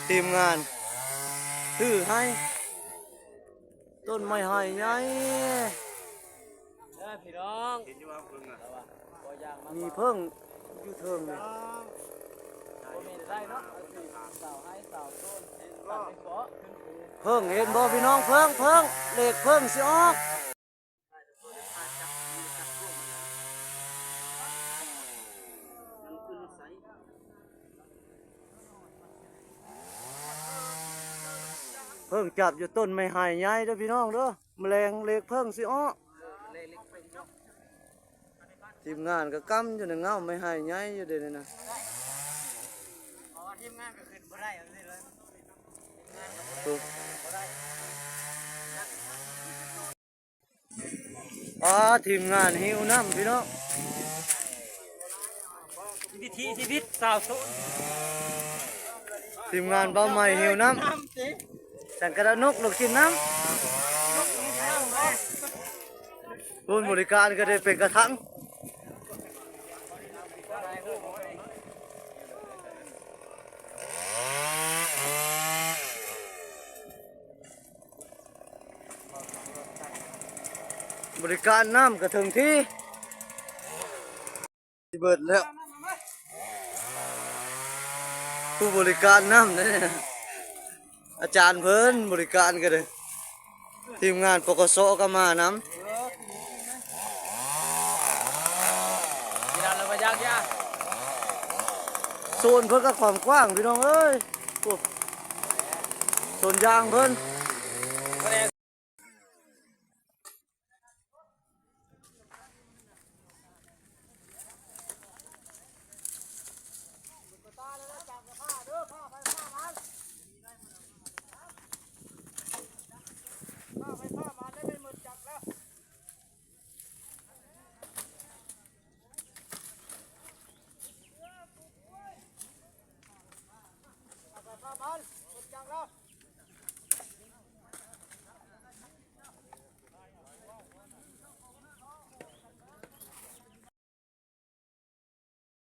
ທີມງານຖືໄຮ ຕົ້ນໄມ້ໄຮໃຫຍ່ ເດີພີ່ນ້ອງ ເຫັນຢູ່ວ່າເພິ່ງນະ ມີເຜິ້ງຢູ່ເທິງນີ້ ບໍ່ມີໄດ້ເນາະ ສາວໄຮສາວໂຕນ ເພິ່ງເຫັນບໍ່ພີ່ນ້ອງ ເຜິ້ງ ເຜິ້ງ ເລກເຜິ້ງຊິອອກ. ເຜິ້ງຈັບຢູ່ຕົ້ນໄມ້ໄຮໃຫຍ່ເດີພີ່ນ້ອງເດີ ມະແລງເລກເຜິ້ງຊິອອກ. ທີມງານກໍກຳຢູ່ໃນເຫງົ້າໄມ້ໄຮໃຫຍ່ຢູ່ເດນີ້ນະ ທີມງານກໍຂຶ້ນບໍ່ໄດ້ ໂອ້ ອ່າ ທີມງານຫິວນ້ຳພີ່ນ້ອງ ວິຖີຊີວິດຊາວໂສດ ທີມງານເບົາໃໝ່ຫິວນ້ຳ ສັງກະດານົກລົງກິນນ້ຳ ຜູ້ບໍລິການກໍໄດ້ເປັນກະຖັງ. ບໍລິການນ້ຳກະເຖິງທີ່ ຊິເບິດແລ້ວ ຜູ້ບໍລິການນ້ຳເດ້ ອາຈານເພິ່ນບໍລິການກະເດ້ ທີມງານ ປກສ ກໍມານຳ ໂຊນເພິ່ນກໍຄວາມກວ້າງພີ່ນ້ອງເອີຍ ໂອ້ ສວນຢາງເພິ່ນ.